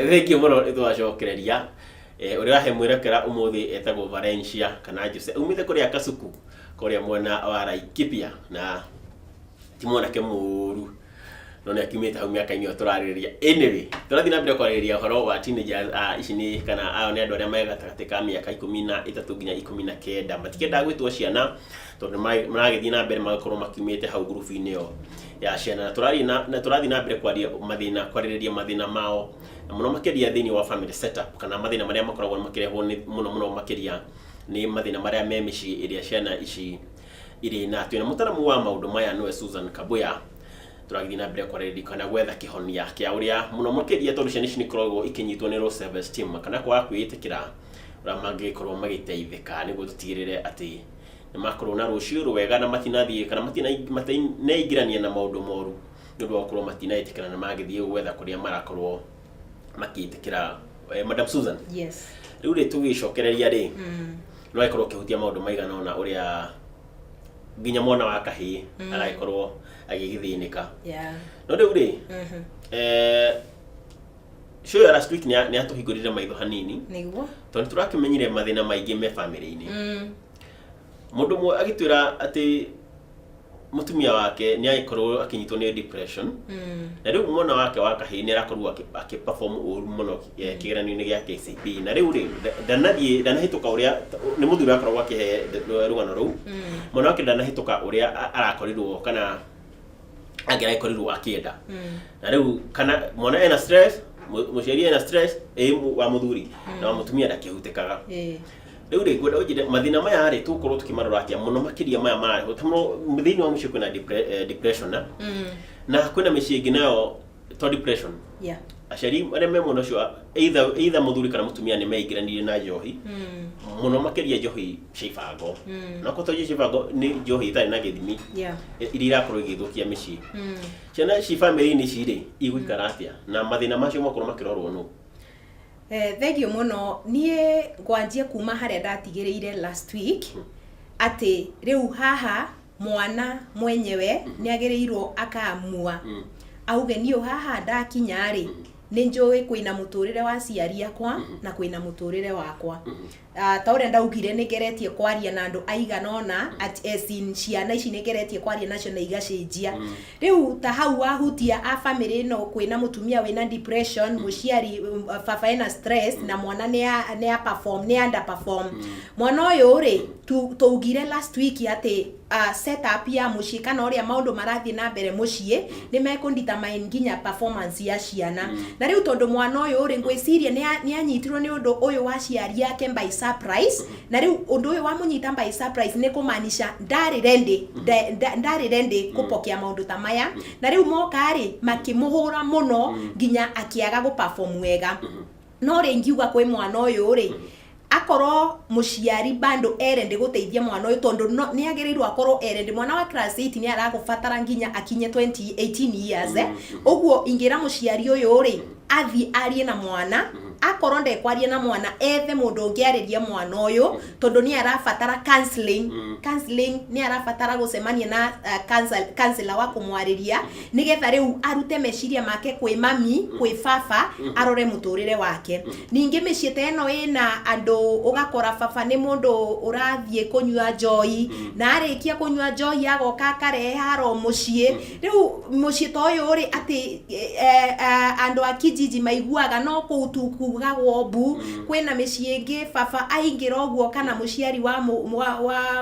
Thengiũ mũno nĩ twacokereria. Ũrĩa wahe mwĩrekera ũmũthĩ etagwo Valencia kana Jose, umĩte kũrĩa Kasuku kũrĩa mwena wa Laikipia, na ti mwanake mũru no nĩ akiumĩte hau mĩaka-inĩ ĩyo tũrarĩrĩria. Anyway, tũrathiĩ na mbere kwarĩrĩria ũhoro wa teenagers, ici nĩ kana aya nĩ andũ arĩa me gatagatĩ ka mĩaka 13 nginya 19. Matikĩendaga gwĩtwo ciana tondũ maragĩthiĩ na mbere magakorwo makiumĩte hau ngurubu-inĩ ĩyo ya ciana. Na tũrathiĩ na tũrathiĩ na mbere kwaria mathĩna, kwarĩrĩria mathĩna mao na mũno makĩria thĩinĩ wa family setup, kana mathĩna marĩa makoragwo makĩrehwo nĩ mũno mũno makĩria nĩ mathĩna marĩa me mĩciĩ ĩrĩa ciana ici irĩ. Na twĩna mũtaramu wa maũndũ maya, nĩwe Susan Kabuya. Tũragĩthiĩ na mbere kwarĩrĩria kana gwetha kĩhonia kĩa ũrĩa mũno makĩria, tondũ ciana ici nĩ ikoragwo ikĩnyitwo nĩ low self esteem kana kwaga kwĩĩtĩkĩra, ũrĩa mangĩkorwo magĩteithĩka nĩguo tũtigĩrĩre atĩ nĩ makorwo na rũciũ rwega na matinathiĩ kana matineingĩrania na maũndũ moru nĩ ũndũ wa gũkorwo matinaĩtĩkĩra na magĩthiĩ gwetha kũrĩa marakorwo makĩĩtĩkĩra. Madam Susan, Yes. rĩu rĩ tũgĩcokereria rĩ, no agĩkorwo ũkĩhutia maũndũ maigana ũna, ũrĩa nginya mwana wa kahĩĩ aragĩkorwo agĩgĩthĩnĩka. No rĩu rĩ, show ya last week nĩ yatũhingũrire maitho hanini, tondũ tũrakĩmenyire mathĩna maingĩ me famĩlĩ-inĩ. Mũndũ ũmwe agĩtwĩra atĩ mũtumia wake nĩ agĩkorwo akĩnyitwo nĩ depression, na rĩu mwana wake wa kahĩĩ nĩ arakorwo akĩ perform ũru mũno kĩgeranio-inĩ gĩa KCPE, na rĩu rĩ ndanathiĩ, ndanahĩtũka ũrĩa nĩ mũthuri akoragwo akĩhe rũgano rũu. Mwana wake ndanahĩtũka ũrĩa arakorirwo kana angĩragĩkorirwo akĩenda. Na rĩu kana mwana ena stress, mũciari ena stress ĩ wa mũthuri na wa mũtumia ndakĩhutĩkaga. Rĩu rĩ, ngwenda ũnjĩre mathĩna maya rĩ, tũgũkorwo tũkĩmarora atĩa, mũno makĩria maya mararehwo ta mũno thĩinĩ wa mũciĩ kwĩna depression, na kwĩna mĩciĩ ĩngĩ nayo to depression, aciari arĩa me mwena ũcio, either mũthuri kana mũtumia, nĩ meingĩranirie na njohi, mũno makĩria njohi cia ibango. Na korwo to cia ibango, nĩ njohi itarĩ na gĩthimi, iria irakorwo igĩthũkia mĩciĩ. Ciana ci bamĩrĩ-inĩ ici rĩ, igũikara atĩa na mathĩna macio makorwo makĩrorwo nũ? Thengiũ mũno. Niĩ ngwanjia kuma harĩa ndatigĩrĩire last week, atĩ rĩu haha mwana mwenyewe nĩ agĩrĩirwo akaamua, auge, "Niĩ haha ndakinya rĩ, nĩ njũĩ kwĩna mũtũrĩre wa aciari akwa na kwĩna mũtũrĩre wakwa." Ta ũrĩa ndaugire, nĩ ngeretie kwaria na andũ aigana ũna, as in ciana ici nĩ ngeretie kwaria nacio na igacenjia. Rĩu ta hau wahutia a family ĩno, kwĩna mũtumia wĩna depression, mũciari, baba ena stress, na mwana nĩ a perform, nĩ underperform. Mwana ũyũ rĩ, tũugire last week atĩ setup ya mũciĩ kana ũrĩa maũndũ marathiĩ na mbere mũciĩ nĩ mekũ determine nginya performance ya ciana. Na rĩu tondũ mwana ũyũ rĩ, ngwĩciria nĩ anyitirwo nĩ ũndũ ũyũ wa aciari ake by surprise, na rĩu ũndũ ũyũ wamũnyita by surprise nĩ kũmaanisha ndarĩ ready, ndarĩ ready kũpokea maũndũ ta maya. Na rĩu moka rĩ, makĩmũhũra mũno nginya akĩaga gũ perform wega. No rĩ, ingiuga kwĩ mwana ũyũ rĩ, akorwo mũciari bado erende gũteithia mwana ũyũ, tondũ no, nĩ agĩrĩirwo akorwo erende. Mwana wa class 8 nĩ aragũbatara nginya akinye 20 18 years, eh? Ũguo ingĩra mũciari ũyũ rĩ, athiĩ arie na mwana. Akorwo ndekwaria na mwana, ethe mũndũ ũngĩarĩria mwana ũyũ, tondũ nĩ arabatara counseling. Counseling, nĩ arabatara gũcemania na counselor wa kũmwarĩria, nĩgetha rĩu arute meciria make kwĩ mami, kwĩ baba, arore mũtũrĩre wake. Ningĩ mĩciĩ ta ĩno ĩna andũ, ũgakora baba nĩ mũndũ ũrathiĩ kũnyua njohi, na arĩkia kũnyua njohi agoka akarehe haro mũciĩ. Rĩu mũciĩ ta ũyũ rĩ, atĩ andũ a kijiji maiguaga no kũu tu kugagwo mbu. Kwĩna mĩciĩ ĩngĩ baba aingĩra ũguo, kana mũciari wa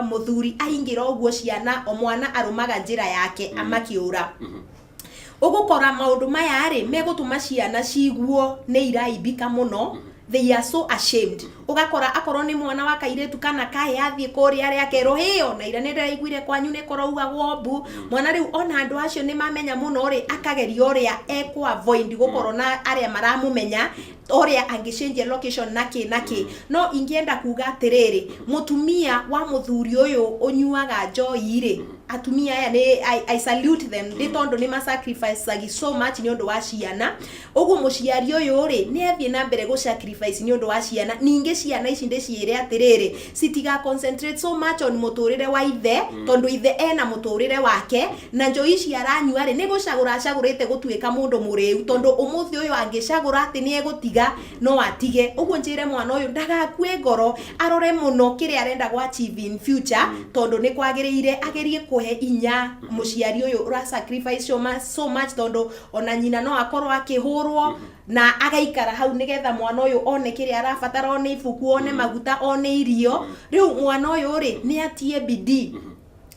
mũthuri aingĩra ũguo, ciana o mwana arũmaga njĩra yake amakĩũra. Ũgũkora maũndũ maya rĩ, megũtũma ciana ciguo nĩ iraimbika mũno. They are so ashamed. Ũgakora akorwo nĩ mwana wa kairĩtu kana kahĩ, athiĩ kũrĩa arĩa akerwo, "Hĩyo na ira nĩ ndĩraiguire kwanyu nĩ kũraugagwo mbu." Mwana rĩu ona andũ acio nĩ mamenya mũno rĩ, akageria ũrĩa ekũ avoid gũkorwo na arĩa maramũmenya, ũrĩa angĩcenjia location na kĩ na kĩ. No ingĩenda kuga atĩrĩrĩ, mũtumia wa mũthuri ũyũ ũnyuaga njohi rĩ, atumia aya nĩ I salute them, nĩ tondũ nĩ masacrifice so much nĩ ũndũ wa ciana. Ũguo mũciari ũyũ rĩ, nĩ athiĩ na mbere gũ sacrifice. sacrifice nĩ ũndũ wa ciana. Ningĩ ciana ici ndĩciĩre atĩrĩrĩ, citiga concentrate so much on mũtũrĩre wa ithe, tondũ ithe ena mũtũrĩre wake, na njohi ici aranyua rĩ, nĩ gũcagũra acagũrĩte gũtuĩka mũndũ mũrĩu, tondũ ũmũthĩ ũyũ angĩcagũra atĩ nĩ egũtiga, no atige. Ũguo njĩre mwana ũyũ ndagakue ngoro, arore mũno kĩrĩa arenda gũ achieve in future, tondũ nĩ kwagĩrĩire agerie kũhe inya mũciari ũyũ ũra sacrifice so much, so much, tondũ ona nyina no akorwo akĩhũrwo na agaikara hau nĩgetha mwana ũyũ one kĩrĩa arabatara, one ibuku, one maguta, one irio. Rĩu mwana ũyũ rĩ, nĩ atie bidii,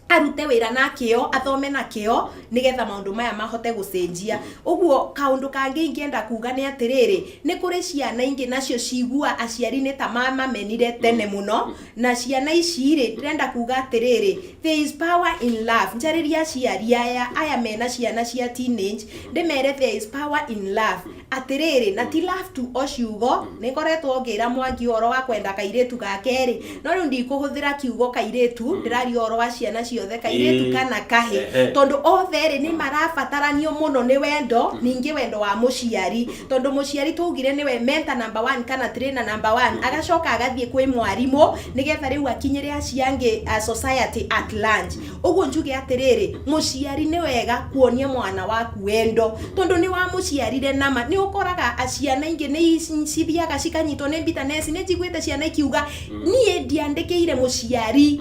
arute wĩra na kĩo, athome na kĩo, nĩgetha maũndũ maya mahote gũcenjia. Ũguo kaũndũ kangĩ ingĩenda kuga nĩ atĩrĩrĩ, nĩ kũrĩ ciana ingĩ nacio cigua aciari nĩ ta mamamenire tene mũno, na ciana ici rĩ, ndĩrenda kuga atĩrĩrĩ, there is power in love. Njarĩria aciari aya mena ciana cia teenage, ndĩmere there is power in love. Atĩrĩrĩ, na ti love tu o ciugo. Nĩ ngoretwo ngĩra Mwangi ũhoro wa kwenda kairĩtu gake rĩ, no rĩu ndikũhũthĩra kiugo kairĩtu, ndĩraria ũhoro wa ciana ciothe, kairĩtu kana kahĩ, tondũ othe rĩ, nĩ marabataranio mũno nĩ wendo, ningĩ wendo wa mũciari, tondũ mũciari twaugire nĩwe mentor number one kana trainer number one, agacoka agathiĩ kwĩ mwarimũ, nĩgetha rĩu akinyĩre acio angĩ a society at large. Ũguo njuge atĩrĩrĩ, mũciari nĩ wega kuonia mwana waku wendo, tondũ nĩ wamũciarire. Nama nĩ ũkoraga ciana ingĩ nĩ cithiaga cikanyitwo nĩ bitterness. Nĩ njiguĩte ciana ikiuga, "Niĩ ndiandĩkĩire mũciari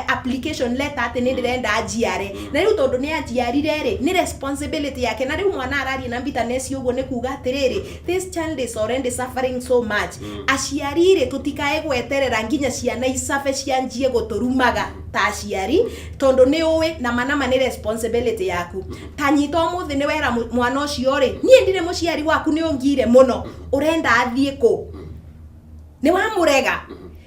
application letter atĩ nĩ ndĩrenda njiare, na rĩu tondũ nĩ anjiarire rĩ, nĩ responsibility yake." Na rĩu mwana araria na bitterness. Ũguo nĩ kuga atĩrĩrĩ, this child is already suffering so much. Aciari rĩ, tũtikae gweterera nginya ciana icabe cianjie gũtũrumaga ta aciari, tondũ nĩ ũĩ nama nama nĩ responsibility yaku. Ta nyita ũmũthĩ nĩ wera mwana ũcio rĩ, "Niĩ ndirĩ mũciari waku, nĩ ũngire mũno," ũrenda athiĩ kũ? Nĩ wamũrega,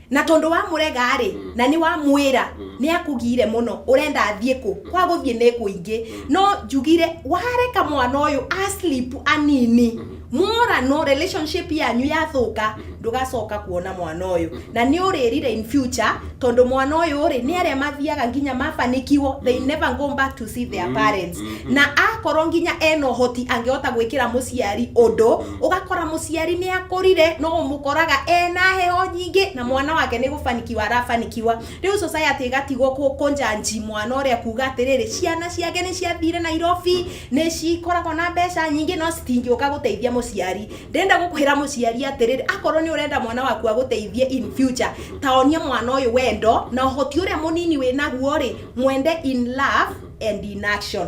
na tondũ wamũrega rĩ, na nĩ wamwĩra nĩ akũgire mũno, ũrenda athiĩ kũ? Kwa gũthiĩ nĩ kũingĩ. No njugire wareka mwana ũyũ aslip anini morano, relationship yanyu yathũka, ndũgacoka kuona mwana ũyũ, na nĩ ũrĩrire in future, tondũ mwana ũyũ rĩ, nĩ arĩa mathiaga nginya mabanikiwo, they never go back to see their parents. Na akorwo nginya ena ũhoti angĩhota gwĩkĩra mũciari ũndũ, ũgakora mũciari nĩ akũrire, no ũmũkoraga ena heho nyingĩ na mwana wake nĩ gũbanikiwa arabanikiwa. Rĩu society ĩgatigwo kũnjanji mwana ũrĩa, kuga atĩrĩrĩ, ciana ciake nĩ ciathire Nairobi, nĩ cikoragwo na mbeca nyingĩ, no citingĩũka gũteithia mũciari. Ndĩrenda gũkwĩra mũciari atĩrĩrĩ, akorwo nĩ ũrenda mwana waku agũteithie in future, taonia mwana ũyũ wendo na ũhoti ũrĩa mũnini wĩ naguo rĩ, mwende in love and in action.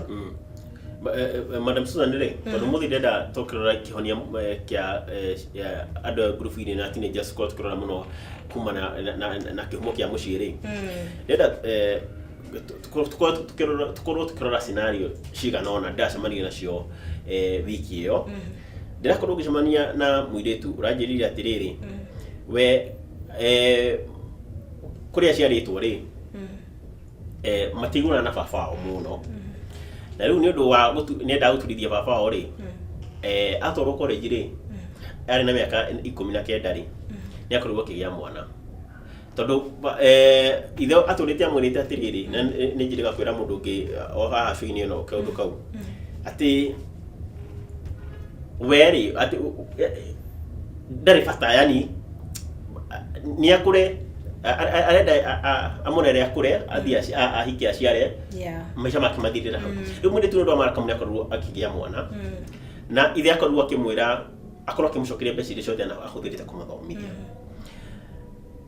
Madam Susan rĩ, tondũ mũthĩ ndĩrenda tũkĩrora kĩhonia kĩa andũ a ngurubu-inĩ na teenagers, korwo tũkĩrora mũno kuma na kĩhumo kĩa mũciĩ rĩ, ndĩrenda tũkorwo tũkĩrora scenario cigana ũna ndĩracemania nacio wiki ĩyo. Ndĩrakorwo ngĩcemania na mũirĩtu ũranjĩrire atĩrĩrĩ, we kũrĩa aciarĩtwo rĩ, matiiguanaga na baba wao mũno, na rĩu nĩ ũndũ wa nĩendaga gũturithia baba wao rĩ, atwarwo college rĩ, arĩ na mĩaka 19 rĩ, nĩ akorirwo akĩgĩa mwana, tondũ ithe atũrĩte amwĩrĩte atĩrĩrĩ, na nĩ njĩrĩga kwĩra mũndũ ũngĩ o haha show-inĩ ĩno kaũndũ kau, atĩ we rĩ, atĩ ndarĩ bata, yani nĩ akũre, arenda amũrere akũre, athiĩ ahike, aciare, maica make mathirĩra hau. Rĩu mũirĩtu nĩ ũndũ wa marakamu nĩ akorirwo akĩgĩa mwana, na ithe akorirwo akĩmwĩra akorwo akĩmũcokeria mbeca iria ciothe ahũthĩrĩte kũmathomithia.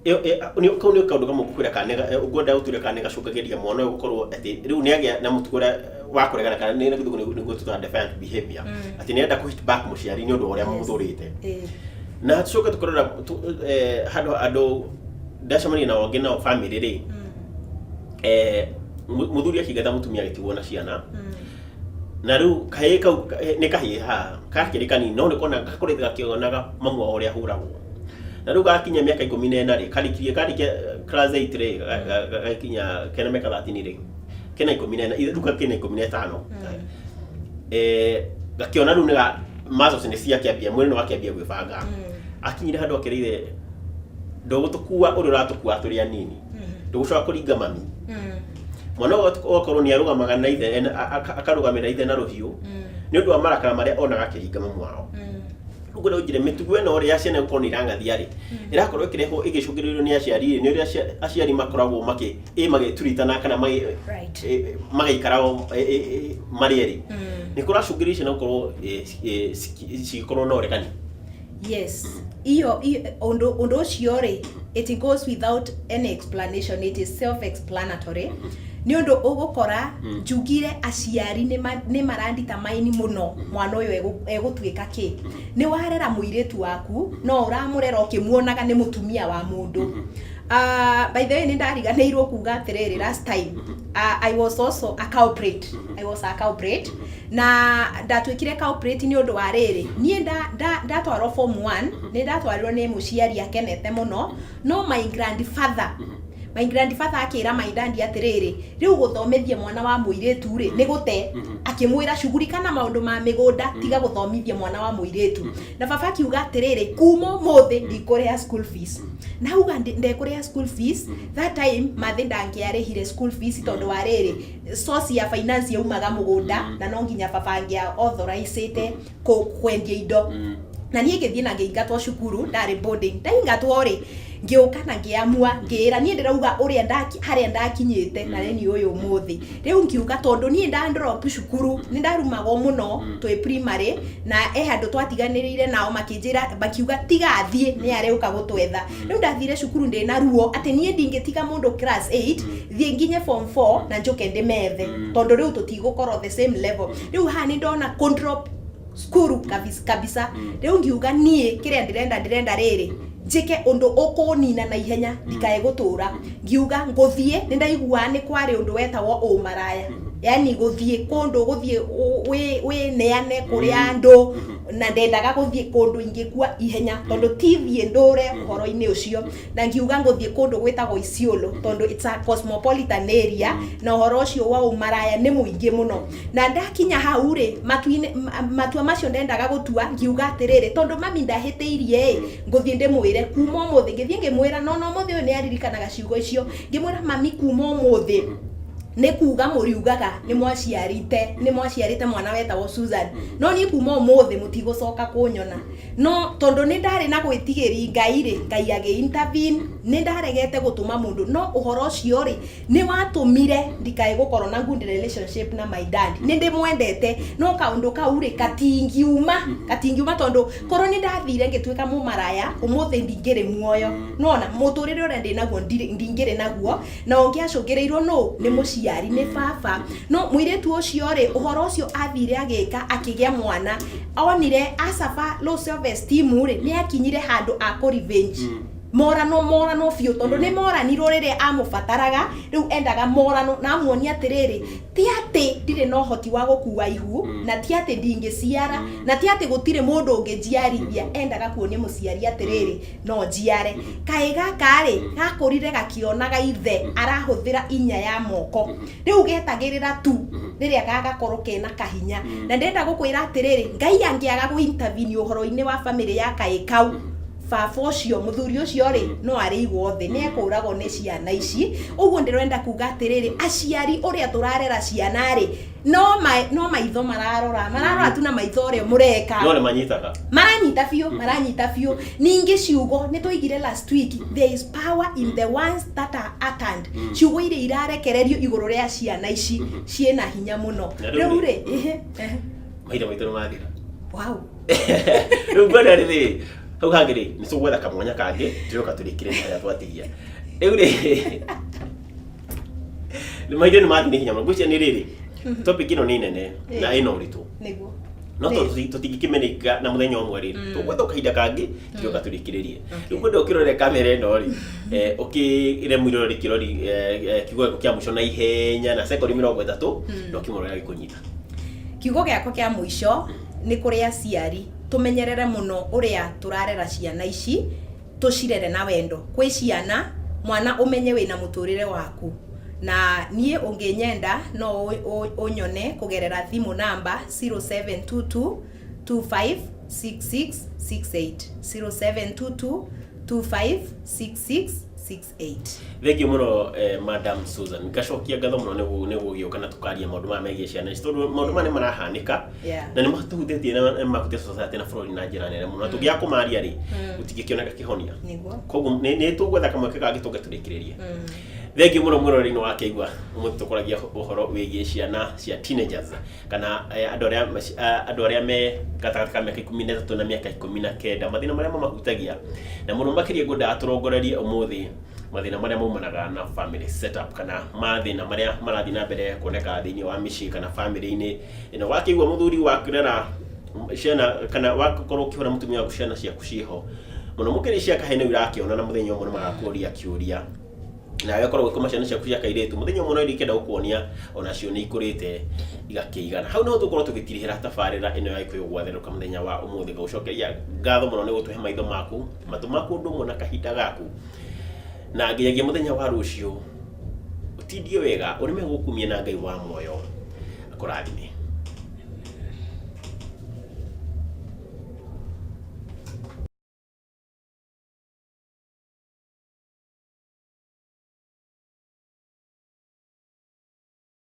Kau nĩ kaũndũ kamwe ngũkwĩra kana ngwenda gũtwĩra kana nĩ gacũngagĩria mwana ũyũ gũkorwo atĩ rĩu nĩ agĩa na mũtugo ũrĩa wa kũregana, kana nĩ gĩthũngũ nĩguo tũtaga defiant behavior, atĩ nĩ arenda kũ hit back mũciari nĩ ũndũ wa ũrĩa mũthũrĩte. Na tũcoke tũkarora handũ andũ ndacemania nao angĩ nao family rĩ, mũthuri akĩingata mũtumia, agĩtigwo na ciana, na rĩu kahĩĩ kau nĩ kahĩĩ haha gakĩrĩ kanini, no nĩ kona gakoretwo gakĩonaga mamu wao ũrĩa ahũragwo. Na rĩu gakinya mĩaka 14 rĩ, karĩkirie karĩkia class 8 rĩ, gakinya kena mĩaka 13 rĩ, kena 14, rĩu kena 15, gakĩona rĩu nĩ ga muscles nĩ ciakĩambia, mwĩrĩ nĩ wakĩambia gwĩbanga. Akinyire handũ akĩrĩire, "Ndũgũtũkua ũrĩa ũratũkua tũrĩ anini, ndũgũcoka kũringa mami." Mwana ũyũ ũgakorwo nĩ arũgamaga na ithe, akarũgamĩrĩra ithe na rũhiũ nĩ ũndũ wa marakara marĩa onaga akĩringa mamu wao. Rĩu ngwenda ũnjĩre mĩtugo ĩno rĩ ya ciana gũkorwo nĩ irang'athia rĩ, ĩrakorwo ĩkĩrehwo ĩgĩcũngĩrĩrio nĩ aciari rĩ, nĩ ũrĩa aciari makoragwo makĩ ĩ magĩturitana kana magaikara o marĩ erĩ, nĩ kũracũngĩrĩria ciana gũkorwo cigĩkorwo na ũregani? Yes, iyo ũndũ ũcio rĩ, it goes without any explanation, it is self explanatory, nĩ ũndũ ũgũkora njugire aciari nĩ maranditamine mũno mwana ũyũ egũtuĩka kĩ. Nĩ warera mũirĩtu waku, no ũramũrera ũkĩmuonaga nĩ mũtumia wa mũndũ. By the way, nĩ ndariganĩirwo kuga atĩrĩrĩ, last time I was also a culprit. I was a culprit, na ndatuĩkire culprit nĩ ũndũ wa rĩrĩ, niĩ ndatwarwo form 1, nĩ ndatwarirwo nĩ mũciari akenete mũno, no my grandfather akĩra my daddy atĩrĩrĩ, rĩu gũthomithia mwana wa mũirĩtu rĩ nĩ gũte. Akĩmwĩra, "Shughulika na maũndũ ma mĩgũnda, tiga gũthomithia mwana wa mũirĩtu." Na baba akiuga atĩrĩrĩ, "Kuma ũmũthĩ ndikũrĩha school fees." Na auga ndekũrĩha school fees, that time mathĩ ndangĩarĩhire school fees, tondũ wa rĩrĩ, source ya finance yaumaga mũgũnda, na no nginya baba angĩa authorizĩte kwendia indo. Na niĩ ngĩthiĩ na ngĩingatwo cukuru, ndarĩ boarding. Ndaingatwo rĩ, ngĩũka na ngĩamua, ngĩĩra niĩ ndĩrauga ũrĩa harĩa ndakinyĩte na nĩ ũyũ ũmũthĩ. Rĩu ngiuga tondũ niĩ ndandrop cukuru, nĩ ndarumagwo mũno twĩ primary, na e handũ twatiganĩrĩire nao, makĩnjĩra, makiuga tiga athiĩ, nĩ arĩũka gũtwetha. Rĩu ndathire cukuru ndĩna ruo atĩ niĩ ndingĩtiga mũndũ class 8, thiĩ nginye form 4 na njũke ndĩmethe, tondũ rĩu tũtigũkorwo the same level. Rĩu haha nĩ ndona kũndrop cukuru kabisa kabisa. Rĩu ngiuga niĩ kĩrĩa ndĩrenda rĩrĩ, njĩke ũndũ ũkũnina na ihenya, ndikae gũtũra. Ngiuga ngũthiĩ, nĩ ndaiguaga nĩ kwarĩ ũndũ wetagwo ũmaraya, yani gũthiĩ kũndũ, gũthiĩ wĩneane kũrĩ andũ, na ndendaga gũthiĩ kũndũ ingĩkua ihenya, tondũ ti thiĩ ndũre ũhoro-inĩ ũcio. Na ngiuga ngũthiĩ kũndũ gwĩtagwo Isiolo, tondũ it's a cosmopolitan area na ũhoro ũcio wa ũmaraya nĩ mũingĩ mũno. Na ndakinya hau rĩ, matua macio ndendaga gũtua, ngiuga atĩrĩrĩ, tondũ mami ndahĩtĩirie ĩ, ngũthiĩ ndĩmwĩre kuma ũmũthĩ. Ngĩthiĩ ngĩmwĩra, no ũmũthĩ ũyũ nĩ aririkanaga ciugo icio. Ngĩmwĩra, "Mami, kuma ũmũthĩ nĩ kuga mũriugaga nĩ mwaciarĩte mwana wetagwo Susan, no niĩ kuma ũmũthĩ mũtigũcoka kũnyona." No tondũ nĩ ndarĩ na gwĩtigĩri Ngai rĩ, Ngai agĩ intervene. Nĩ ndaregete gũtũma mũndũ, no ũhoro ũcio rĩ, nĩ watũmire ndikae gũkorwo na good relationship na my dad. Nĩ ndĩmwendete, no kaũndũ kau rĩ, katingiuma, tondũ korwo nĩ ndathire ngĩtuĩka mũmaraya, ũmũthĩ ndingĩrĩ muoyo. Nona mũtũrĩre ũrĩa ndĩ naguo, ndingĩrĩ naguo, na ũngĩacũngĩrĩirwo nũ? Nĩ mũciari, nĩ baba. No mũirĩtu ũcio rĩ, ũhoro ũcio athire agĩka, akĩgĩa mwana, onire acaba low self esteem rĩ, nĩ akinyire handũ a kũ revenge, morano morano biũ, tondũ nĩ moranirwo rĩrĩa amũbataraga. Rĩu endaga morano na amuonia atĩrĩrĩ, ti atĩ ndirĩ na ũhoti wa gũkua ihu, na ti atĩ ndingĩciara, na ti atĩ gũtirĩ mũndũ ũngĩnjiarithia. Endaga kuonia mũciari atĩrĩrĩ, no njiare. Kaĩ gaka rĩ, gakũrire gakĩonaga ithe arahũthĩra inya ya moko, rĩu getagĩrĩra tu rĩrĩa gagakorwo kena kahinya. Na ndĩrenda gũkwĩra atĩrĩrĩ, Ngai angĩaga gũ intervene ũhoro-inĩ wa famĩlĩ ya kaĩ kau, baba ũcio, mũthuri ũcio rĩ, no arĩigwo thĩ, nĩ ekũragwo nĩ ciana ici. Ũguo ndĩrenda kuga atĩrĩrĩ, aciari, ũrĩa tũrarera ciana rĩ, no maitho mararora tu na maitho ũrĩa mũreka. No nĩ manyitaga. Maranyita biũ, maranyita biũ. Ningĩ ciugo nĩ twaigire last week, there is power in the ones that are uttered. Ciugo iria irarekererio igũrũ rĩa ciana ici ciĩna hinya mũno. Na rĩu rĩu rĩ, ehe, ehe. Mahinda maitũ nĩ mathira. Wow. Rĩu ngwenda rĩrĩ, hau hangĩ rĩ, nĩ tũgwetha kamwanya kangĩ tũrĩoka tũrĩkĩrĩrie harĩa twatigia. Rĩu rĩ, nĩ mahinda nĩ mathiĩ nĩ hinya mũno. Ngwĩciria nĩ rĩrĩ, topic ĩno nĩ nene na ĩna ũritũ, no tondũ tũtingĩkĩmeneka na mũthenya ũmwe rĩ, tũgwetha kahinda kangĩ tũrĩoka tũrĩkĩrĩrie. Rĩu ngwenda ũkĩrore kamera ĩno rĩ, ũkĩre mwĩroreri kĩrori kiugo gĩaku kĩa mũico na ihenya na sekondi 30, na ũkĩmũrora agĩkũnyita. Kiugo gĩakwa kĩa mũico nĩ kũrĩ aciari, tũmenyerere mũno ũrĩa tũrarera ciana ici, tũcirere na wendo. Kwĩ ciana, mwana ũmenye wĩna mũtũrĩre waku. Na niĩ ũngĩnyenda no ũnyone kũgerera thimũ namba 0722 256668, 0722 2566. 68. Thengiũ mũno Madam Susan, ngacokia ngatho mũno nĩ gũgĩũka na tũkaria maũndũ maya megiĩ ciana ici, tondũ maũndũ maya nĩ marahanĩka na nĩ matũhutĩtie na nĩ mahutĩtie society na bũrũri na njĩra nene mũno, na tũngĩaga kũmaria rĩ, gũtingĩkĩoneka kĩhonia. Koguo nĩ tũgwetha kamweke kangĩ tũke tũrĩkĩrĩrie. Thengiũ mũno mwĩroreri-inĩ wa Kĩigua, ũmũthĩ tũkũragia ũhoro wĩgiĩ ciana cia teenagers kana andũ arĩa me gatagatĩ ka mĩaka 13 na mĩaka 19, mathĩna marĩa mamahutagia, na mũno makĩria ngwendaga tũrongorerie ũmũthĩ mathĩna marĩa maumanaga na family setup, kana mathĩna marĩa marathiĩ na mbere kuoneka thĩinĩ wa mĩciĩ kana family-inĩ ĩno. Wakĩigua mũthuri wakĩrera ciana kana wakorwo ũkĩhũra mũtumia waku ciana ciaku ciĩho mũno mũkĩria cia kahĩĩ nĩ irakĩona, na mũthenya ũmwe nĩ magakũria kĩũria, nawe ũkorwo ũgĩkoma ciana ciaku cia kairĩtu, mũthenya ũmwe no ikĩenda gũkuonia onacio nĩ ikũrĩte igakĩigana. Hau niho tũkorwo tũgĩtirihĩra tabarĩra ĩno ya Gĩkũyũ gwatherũka mũthenya wa ũmũthĩ. Ngagũcokeria ngatho mũno nĩ gũtũhe maitho maku, matũ maku, ũndũ ũmwe na kahinda gaku, na nginyagia mũthenya wa rũciũ, ũtindie wega, ũrĩme gũkumia, na Ngai wa muoyo akũrathime.